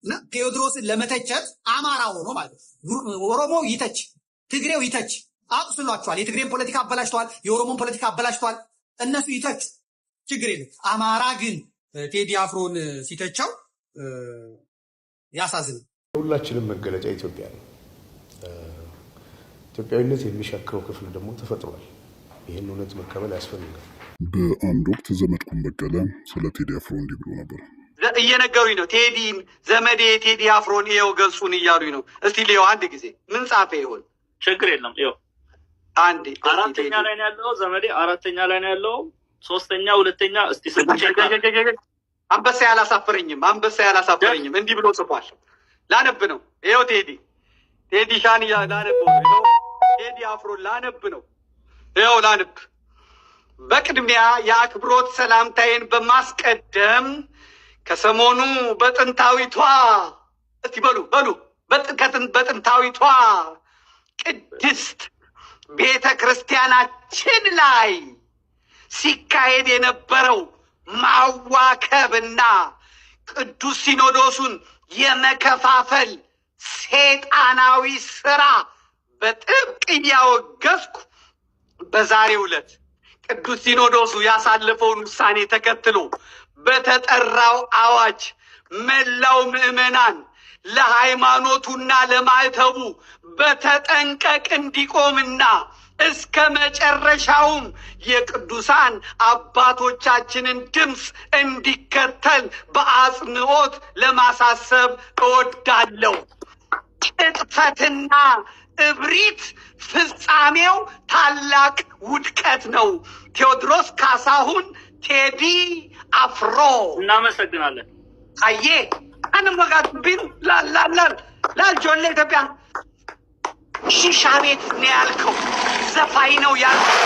እና ቴዎድሮስን ለመተቸት አማራ ሆኖ ማለት ነው። ኦሮሞ ይተች፣ ትግሬው ይተች፣ አቁስሏቸዋል። የትግሬን ፖለቲካ አበላሽተዋል። የኦሮሞን ፖለቲካ አበላሽተዋል። እነሱ ይተች፣ ችግር የለም። አማራ ግን ቴዲ አፍሮን ሲተቸው ያሳዝን። ሁላችንም መገለጫ ኢትዮጵያ ነው። ኢትዮጵያዊነት የሚሻክረው ክፍል ደግሞ ተፈጥሯል። ይህን እውነት መቀበል ያስፈልጋል። በአንድ ወቅት ዘመድኩን በቀለ ስለ ቴዲ አፍሮ እንዲህ ብሎ ነበር። እየነገሩኝ ነው። ቴዲን ዘመዴ ቴዲ አፍሮን ይኸው ገጹን እያሉኝ ነው። እስቲ ልየው አንድ ጊዜ ምን ጻፈ ይሆን? ችግር የለም። ይኸው አንዴ አራተኛ ላይ ነው ያለው ዘመዴ፣ አራተኛ ላይ ነው ያለው። ሶስተኛ፣ ሁለተኛ። እስቲ ስልኩን check አድርግ። አንበሳ ያላሳፈረኝም፣ አንበሳ ያላሳፈረኝም እንዲህ ብሎ ጽፏል። ላነብ ነው። ይኸው ቴዲ ሻን ላነብ ነው። ይኸው ቴዲ አፍሮ ላነብ ነው። ይኸው ላነብ። በቅድሚያ የአክብሮት ሰላምታዬን በማስቀደም ከሰሞኑ በጥንታዊቷ እስቲ በሉ በሉ በጥንታዊቷ ቅድስት ቤተ ክርስቲያናችን ላይ ሲካሄድ የነበረው ማዋከብና ቅዱስ ሲኖዶሱን የመከፋፈል ሴጣናዊ ስራ በጥብቅ እያወገዝኩ በዛሬው ዕለት ቅዱስ ሲኖዶሱ ያሳለፈውን ውሳኔ ተከትሎ በተጠራው አዋጅ መላው ምዕመናን ለሃይማኖቱና ለማዕተቡ በተጠንቀቅ እንዲቆምና እስከ መጨረሻውም የቅዱሳን አባቶቻችንን ድምፅ እንዲከተል በአጽንኦት ለማሳሰብ እወዳለሁ። ቅጥፈትና እብሪት ፍጻሜው ታላቅ ውድቀት ነው። ቴዎድሮስ ካሳሁን ቴዲ አፍሮ። እናመሰግናለን። አዬ አንመጋቢን ላላላል ላልጆሌ ኢትዮጵያ ሺሻ ቤት ነው ያልከው፣ ዘፋኝ ነው ያልከው።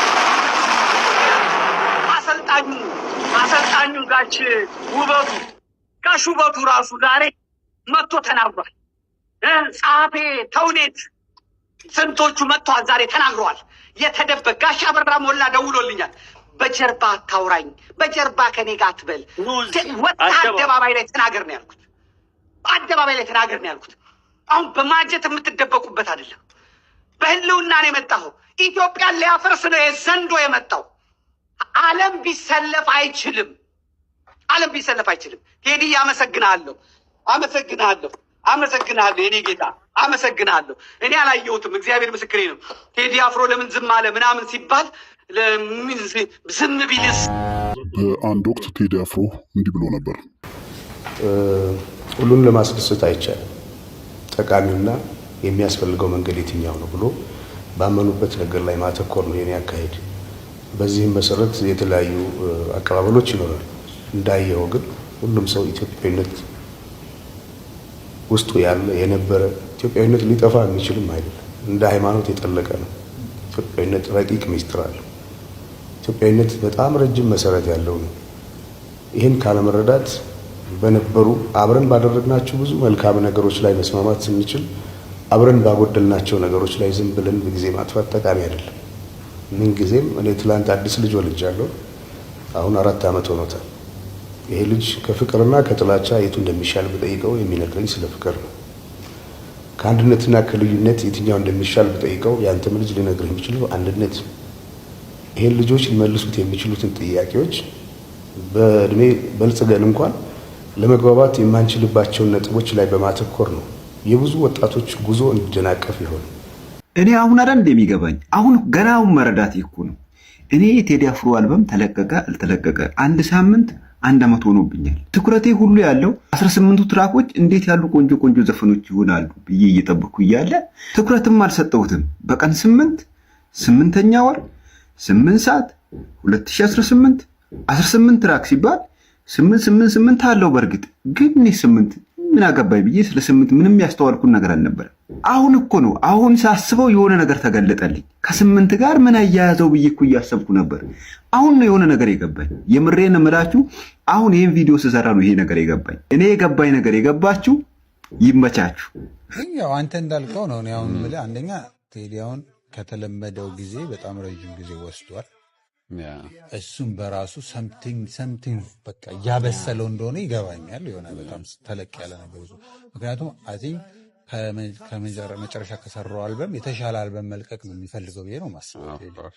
አሰልጣኙ ጋሽ ውበቱ ራሱ ዛሬ መጥቶ ተናግሯል። ጸሐፌ ተውኔት ስንቶቹ መጥተዋል፣ ዛሬ ተናግረዋል። የተደበቅ ጋሽ አበራ ሞላ ደውሎልኛል። በጀርባ አታውራኝ፣ በጀርባ ከኔ ጋር አትበል፣ ወጥተህ አደባባይ ላይ ተናገር ነው ያልኩት። አደባባይ ላይ ተናገር ነው ያልኩት። አሁን በማጀት የምትደበቁበት አይደለም። በህልውና ነው የመጣኸው። ኢትዮጵያን ሊያፈርስ ነው የዘንዶ የመጣው። ዓለም ቢሰለፍ አይችልም። ዓለም ቢሰለፍ አይችልም። ቴዲ አመሰግናለሁ፣ አመሰግናለሁ፣ አመሰግናለሁ። የኔ ጌታ አመሰግናለሁ። እኔ አላየሁትም፣ እግዚአብሔር ምስክሬ ነው። ቴዲ አፍሮ ለምን ዝም አለ ምናምን ሲባል ዝም ቢልስ? በአንድ ወቅት ቴዲ አፍሮ እንዲህ ብሎ ነበር። ሁሉን ለማስደሰት አይቻልም። ጠቃሚውና የሚያስፈልገው መንገድ የትኛው ነው ብሎ ባመኑበት ነገር ላይ ማተኮር ነው የኔ አካሄድ። በዚህም መሰረት የተለያዩ አቀባበሎች ይኖራሉ። እንዳየው ግን ሁሉም ሰው ኢትዮጵያዊነት ውስጡ ያለ የነበረ፣ ኢትዮጵያዊነት ሊጠፋ የሚችልም አይደለም። እንደ ሃይማኖት የጠለቀ ነው። ኢትዮጵያዊነት ረቂቅ ሚስጥር አለው። ኢትዮጵያዊነት በጣም ረጅም መሰረት ያለው ነው። ይህን ካለመረዳት በነበሩ አብረን ባደረግናቸው ብዙ መልካም ነገሮች ላይ መስማማት ስንችል አብረን ባጎደልናቸው ነገሮች ላይ ዝም ብለን ጊዜ ማጥፋት ጠቃሚ አይደለም። ምን ጊዜም እኔ ትላንት አዲስ ልጅ ወልጃለሁ። አሁን 4 ዓመት ሆኖታል። ይሄ ልጅ ከፍቅርና ከጥላቻ የቱ እንደሚሻል ብጠይቀው የሚነግረኝ ስለ ፍቅር ነው። ከአንድነትና ከልዩነት የትኛው እንደሚሻል ብጠይቀው ያንተም ልጅ ሊነግርህ የሚችለው አንድነት። ይሄን ልጆች ሊመልሱት የሚችሉትን ጥያቄዎች በእድሜ በልጽገን እንኳን ለመግባባት የማንችልባቸውን ነጥቦች ላይ በማተኮር ነው የብዙ ወጣቶች ጉዞ እንዲደናቀፍ ይሆን። እኔ አሁን አይደል እንደሚገባኝ፣ አሁን ገና አሁን መረዳት እኮ ነው። እኔ የቴዲ አፍሮ አልበም ተለቀቀ አልተለቀቀ አንድ ሳምንት አንድ ዓመት ሆኖብኛል። ትኩረቴ ሁሉ ያለው 18ቱ track ኦች እንዴት ያሉ ቆንጆ ቆንጆ ዘፈኖች ይሆናሉ ብዬ እየጠበኩ እያለ ትኩረትም አልሰጠሁትም። በቀን 8፣ ስምንተኛ ወር፣ 8 ሰዓት፣ 2018፣ 18 track ሲባል ስምንት ስምንት ስምንት አለው። በእርግጥ ግን እኔ ስምንት ምን አገባኝ ብዬ ስለ ስምንት ምንም ያስተዋልኩን ነገር አልነበረም። አሁን እኮ ነው፣ አሁን ሳስበው የሆነ ነገር ተገለጠልኝ። ከስምንት ጋር ምን አያያዘው ብዬ እኮ እያሰብኩ ነበር። አሁን ነው የሆነ ነገር የገባኝ። የምሬን እምላችሁ አሁን ይህን ቪዲዮ ስሰራ ነው ይሄ ነገር የገባኝ። እኔ የገባኝ ነገር የገባችሁ ይመቻችሁ። ያው አንተ እንዳልከው ነው። እኔ አሁን የምልህ አንደኛ ቴዲ አሁን ከተለመደው ጊዜ በጣም ረጅም ጊዜ ወስዷል። እሱም በራሱ something በቃ እያበሰለው እንደሆነ ይገባኛል። የሆነ በጣም ተለቅ ያለ ነገር ይዞ፣ ምክንያቱም I think ከመጨረሻ ከሰራው አልበም የተሻለ አልበም መልቀቅ ነው የሚፈልገው ብዬ ነው የማስበው።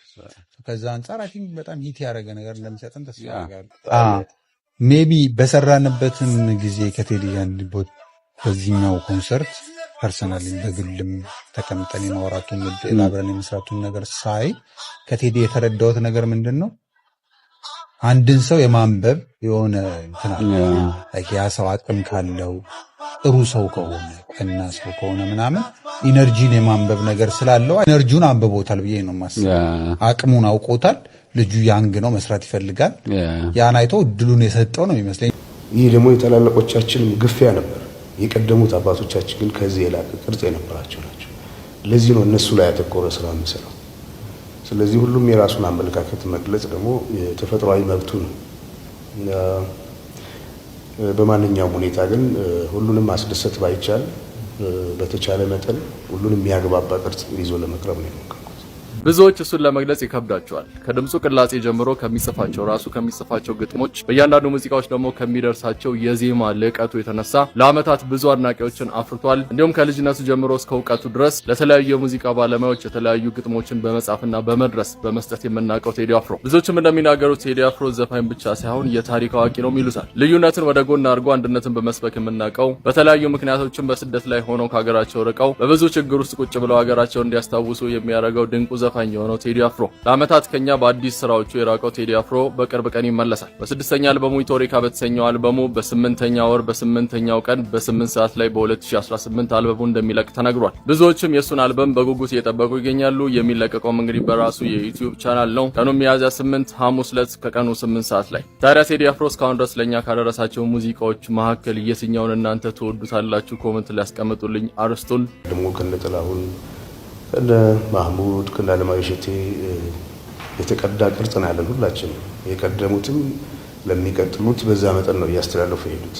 ከዛ አንጻር I think በጣም hit ያደረገ ነገር እንደሚሰጠን ተስፋ አደርጋለሁ። Maybe በሰራንበትም ጊዜ ከቴዲ ጋር በዚህኛው ኮንሰርት personally በግልም ተቀምጠን የማውራቱን እድል፣ አብረን የመስራቱን ነገር ሳይ ከቴዲ የተረዳሁት ነገር ምንድን ነው? አንድን ሰው የማንበብ የሆነ እንትን አለ። Like ያ ሰው አቅም ካለው፣ ጥሩ ሰው ከሆነ፣ ቀና ሰው ከሆነ ምናምን energy ን የማንበብ ነገር ስላለው energy ውን አንብቦታል ብዬ ነው የማስበው። አቅሙን አውቆታል። ልጁ young ነው፣ መስራት ይፈልጋል። ያን አይቶ እድሉን የሰጠው ነው የሚመስለኝ። ይህ ደግሞ የታላላቆቻችን ግፊያ ነበር። የቀደሙት አባቶቻችን ግን ከዚህ የላቀ ቅርጽ የነበራቸው ናቸው። ለዚህ ነው እነሱ ላይ ያተኮረ ስራ የምሰራው። ስለዚህ ሁሉም የራሱን አመለካከት መግለጽ ደግሞ የተፈጥሯዊ መብቱ ነው። በማንኛውም ሁኔታ ግን ሁሉንም ማስደሰት ባይቻል በተቻለ መጠን ሁሉንም የሚያግባባ ቅርጽ ይዞ ለመቅረብ ነው የሞከርኩት። ብዙዎች እሱን ለመግለጽ ይከብዳቸዋል። ከድምፁ ቅላጼ ጀምሮ ከሚጽፋቸው ራሱ ከሚጽፋቸው ግጥሞች፣ በእያንዳንዱ ሙዚቃዎች ደግሞ ከሚደርሳቸው የዜማ ልቀቱ የተነሳ ለዓመታት ብዙ አድናቂዎችን አፍርቷል። እንዲሁም ከልጅነቱ ጀምሮ እስከ እውቀቱ ድረስ ለተለያዩ የሙዚቃ ባለሙያዎች የተለያዩ ግጥሞችን በመጻፍና በመድረስ በመስጠት የምናውቀው ቴዲ አፍሮ። ብዙዎችም እንደሚናገሩት ቴዲ አፍሮ ዘፋኝ ብቻ ሳይሆን የታሪክ አዋቂ ነው ይሉታል። ልዩነትን ወደ ጎን አድርጎ አንድነትን በመስበክ የምናውቀው፣ በተለያዩ ምክንያቶችን በስደት ላይ ሆነው ከሀገራቸው ርቀው በብዙ ችግር ውስጥ ቁጭ ብለው ሀገራቸውን እንዲያስታውሱ የሚያደርገው ድንቁ ዘፋኝ የሆነው ቴዲ አፍሮ፣ ለዓመታት ከኛ በአዲስ ስራዎቹ የራቀው ቴዲ አፍሮ በቅርብ ቀን ይመለሳል። በስድስተኛ አልበሙ፣ ኢቶሪካ በተሰኘው አልበሙ፣ በስምንተኛ ወር በስምንተኛው ቀን በ8 ሰዓት ላይ በ2018 አልበሙ እንደሚለቅ ተነግሯል። ብዙዎችም የእሱን አልበም በጉጉት እየጠበቁ ይገኛሉ። የሚለቀቀውም እንግዲህ በራሱ የ YouTube channel ነው። ቀኑ ሚያዝያ 8 ሐሙስ ዕለት ከቀኑ 8 ሰዓት ላይ። ታዲያ ቴዲ አፍሮ እስካሁን ድረስ ለእኛ ካደረሳቸው ሙዚቃዎች መካከል የትኛውን እናንተ ትወዱታላችሁ? Comment ላይ ያስቀምጡልኝ አርስቱን። ደግሞ ከነ ጥላሁን፣ ከነ ማህሙድ፣ ከነ አለማየሁ እሸቴ የተቀዳ ቅርጽ ነው ያለን ሁላችንም። የቀደሙትም ለሚቀጥሉት በዛ መጠን ነው እያስተላለፉ የሄዱት።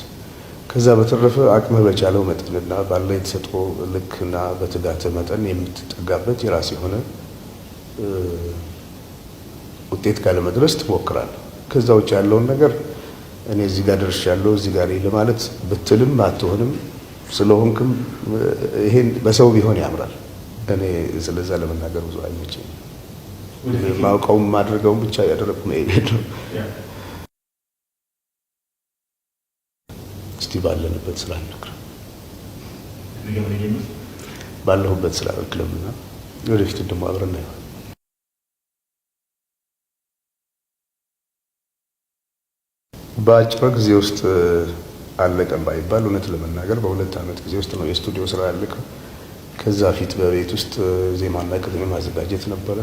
ከዛ በተረፈ አቅምህ በቻለው መጠንና ባለ የተሰጥኦ ልክና በትጋት መጠን የምትጠጋበት የራስ የሆነ ውጤት ጋር ለመድረስ ትሞክራለህ። ከዛ ውጭ ያለውን ነገር እኔ እዚህ ጋር ደርሻለሁ እዚህ ጋር ለማለት ብትልም አትሆንም፣ ስለሆንክም ይሄን በሰው ቢሆን ያምራል። እኔ ስለዛ ለመናገር ብዙ አይመቸኝም። ማውቀውም ማድረገውም ብቻ ያደረግኩ መሄድ ነው። እስቲ ባለንበት ስራ እንክረም፣ ባለሁበት ስራ እንክረምና ወደፊት ደግሞ አብረን እናየዋለን። በአጭር ጊዜ ውስጥ አለቀም ባይባል እውነት ለመናገር በ2 ዓመት ጊዜ ውስጥ ነው የስቱዲዮ ስራ ያለቀው። ከዛ ፊት በቤት ውስጥ ዜማና ግጥም ማዘጋጀት ነበረ።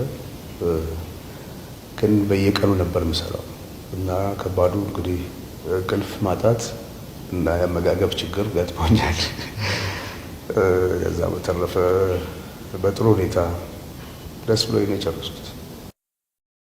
ግን በየቀኑ ነበር የምሰራው እና ከባዱ እንግዲህ እንቅልፍ ማጣት እና የአመጋገብ ችግር ገጥሞኛል። ከዛ በተረፈ በጥሩ ሁኔታ ደስ ብሎኝ ነው የጨረስኩት።